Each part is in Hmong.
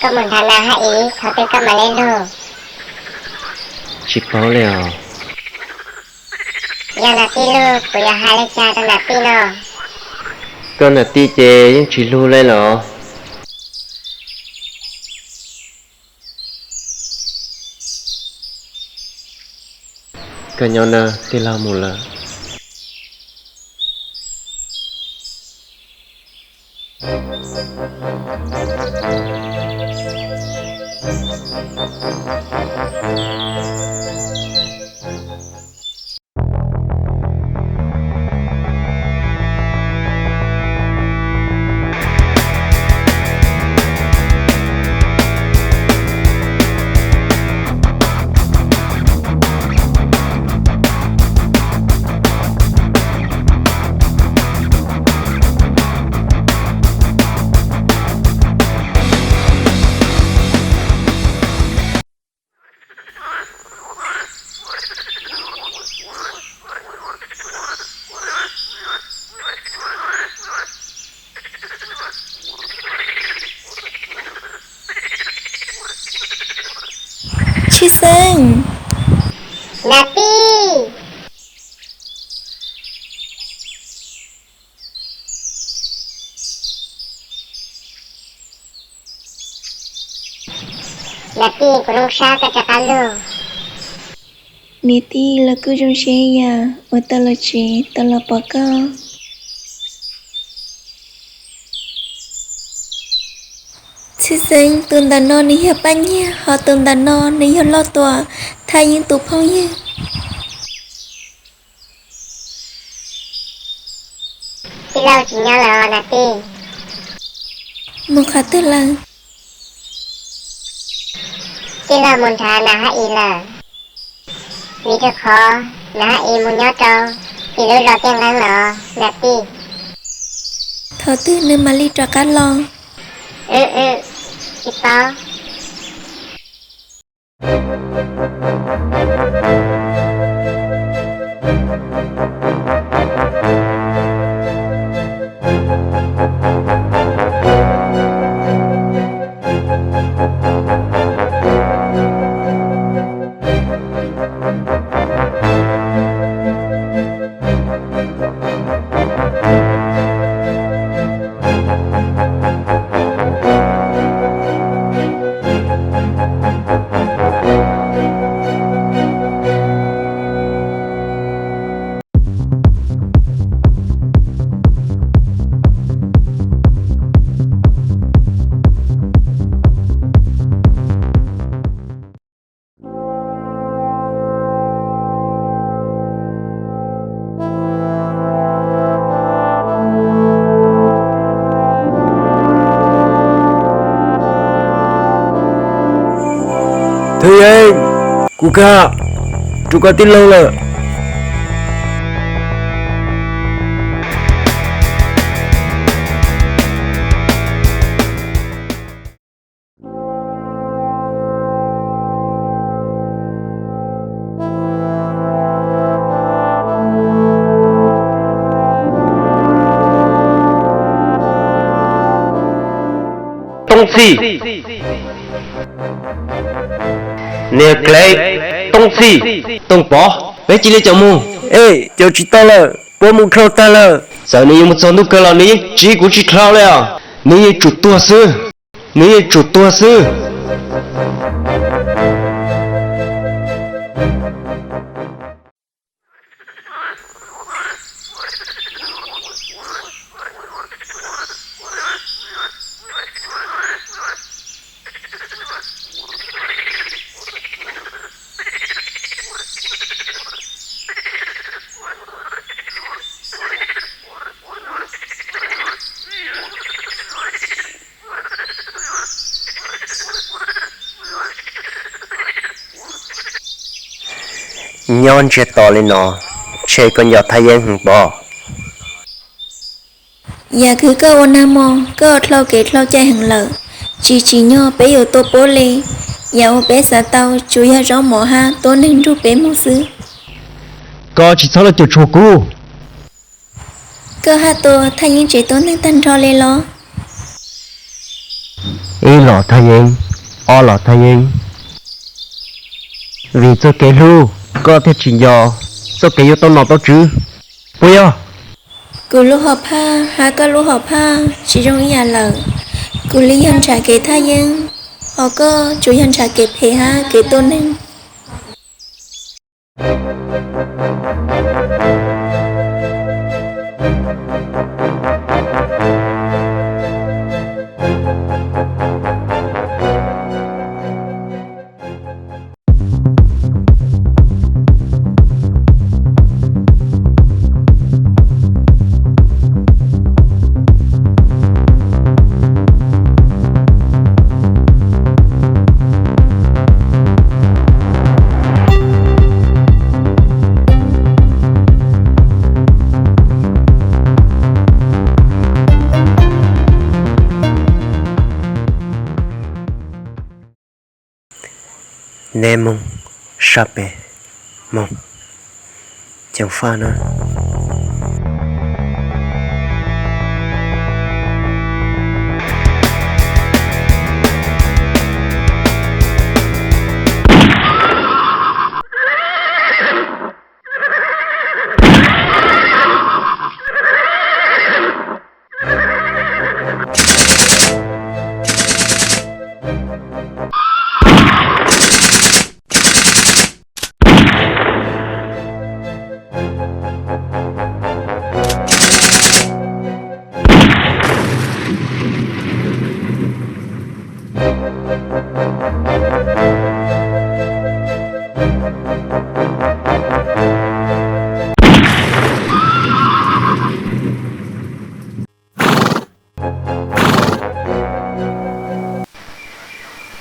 Koj mus nrhav nas hab ib, thaum twg koj mam li lug? Tsis paub li os. Yog nam tij lug, kuv yuav hais li cas rau nam tij no? Koj nam tij ces yeej tsis lug li los? Koj nyob nawb, tij laug mus lawm. Tshwj Xeeb. Nam tij. Nam tij, kuv zoo sab koj rov qab lug. Niam tij, los kuj zoo siab yam uas tau los tsev tau los pom koj. Tshwj Xeeb, tus ntawm no nws yog Paj Nyiag, ho tus ntawm no nws yog Lauj Tuam, Thaj Yeeb tus phooj ywg. Tij laug tsis nyob lawm os nam tij. Mus qhov twg lawm? Tij laug mus nrhav nam hab ib lawm, vim rau qhov nam hab ib mus nyob rau tim lub zos Tiaj Nqeeb lawm os nam tij. Thaum twg nws mam li rov qab los? Tsis paub. Thawj Yeeb, kuv kam rau koj tij laug lawm. Tooj Txhij, niag Klev, Tooj Txhij, Tooj Pov, peb cia li caum mus. Ej, caum tsis tau lawm, puab mus dhau tag lawm. Txawm nws yuav mus txog ntuj kawg los nws yeej tsiv kuv tsis dhau li os. Nws yeej tsum tuag xwb, nws yeej tsum tuag xwb. Nyob ntsiag to li no, ntshe koj nco Thaj Yeeb heev pob. Yam khwv koj ua nag hmo, koj dhau kev dhau cai heev lawm, tsis tsim nyog peb yuav tua puab li. Yam uas peb xav tau tsuas yog zaub mov hab tuab neeg nrug peb moog xwb. Koj tsis txhob los cuam tshuam kuv. Koj hab tua Thaj Yeeb tsev tuab neeg tag nrho li los? Ib los thaj yeeb, ob los thaj yeeb. Vim txoj kev hlub, koj thiaj tsis nco txoj kev yuav tau nom tau tswv, puas yog? Kuv lub hom phaj hab koj lub hom phaj tsis zoo ib yam lawm. Kuv li yog ntshav kev thaj yeeb, ho koj tsuas yog ntshav kev phem hab kev tua neeg. Neb moog sab pem moog ceev faj na.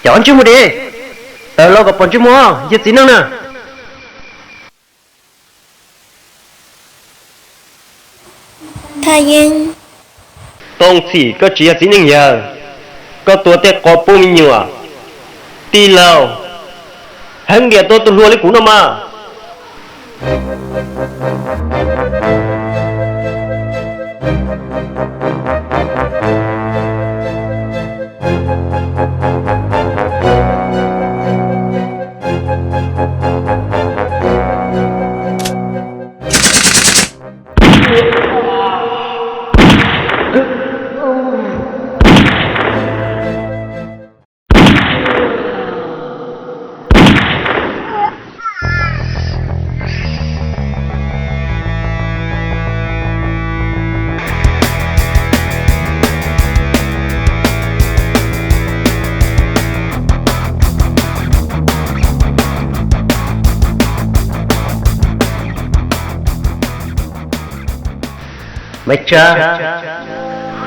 Cov ntsej muag dev, tawm los kom pom ntsej muag yawg txiv neej na. Thaj Yeeb. Tooj Txhim, koj tsis yog txiv neej yawg, koj tua tej qos pub me nyuam. Tij laug, heev diam tua tus hluas li kuv no mas. Maiv Tsab,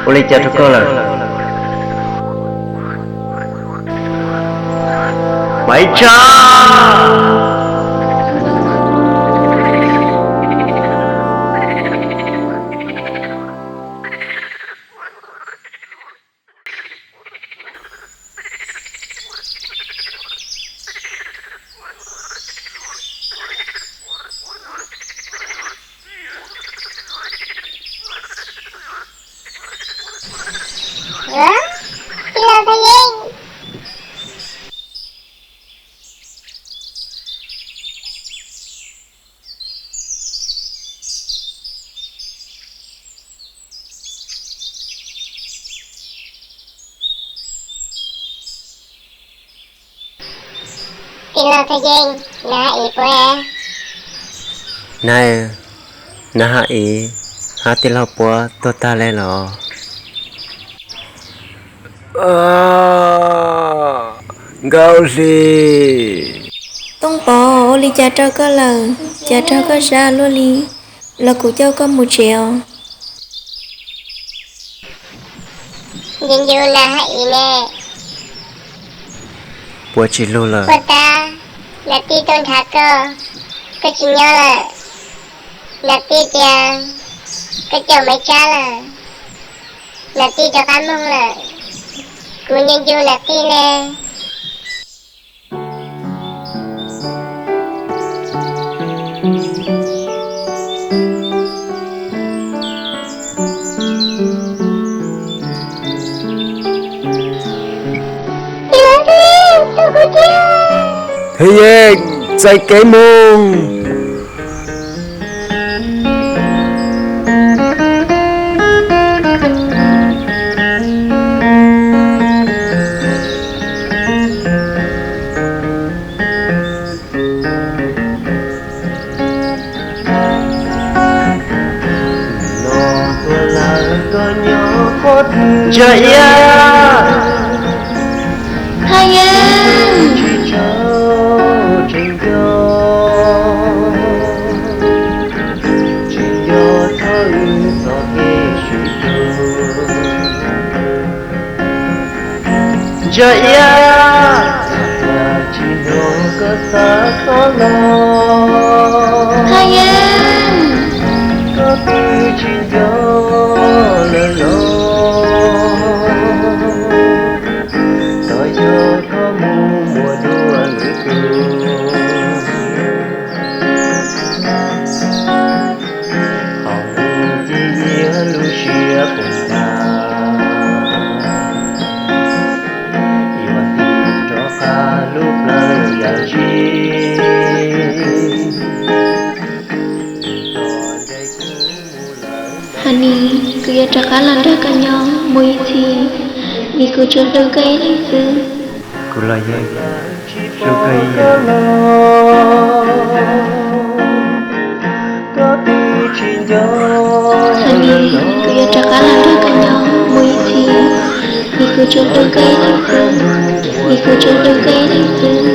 ua li cas rau koj lawm? Maiv Tsab! Tij laug Thaj Yeeb, nab hab iv puab? Nab, nab hab iv hab tij laug puab tuag tag le los? Nkauj Hli. Tooj Pov, ua li cas rau koj lawm? Cas raug koj zaj luaj li? Los kuv coj koj mus tsev os. Ncu ncu nab hab iv ne. Puas tsis lug lawm? Puag ta, nab tij tuaj nrhav koj, koj tsis nyob lawm. Nab tij tias koj caum Maiv Tsab lawm, nab tij rov qab moog lawm. Kuv ncu ncu nab tij ne. Yeej, txais kev mus. Ntsuag Iab, Hais Yeej, Ntsuag Iab, Hais Yeej, Hais Nis, kuv yuav rov qab los nrog koj nyob mus ib txhis, vim kuv tsuas hlub koj ib leeg xwb. Kuv los yeej hlub koj ib yam. Hais Nis, kuv yuav rov qab los nrog koj nyob mus ib txhis, vim kuv tsuas hlub koj ib leeg xwb, vim kuv tsuas hlub koj ib leeg xwb.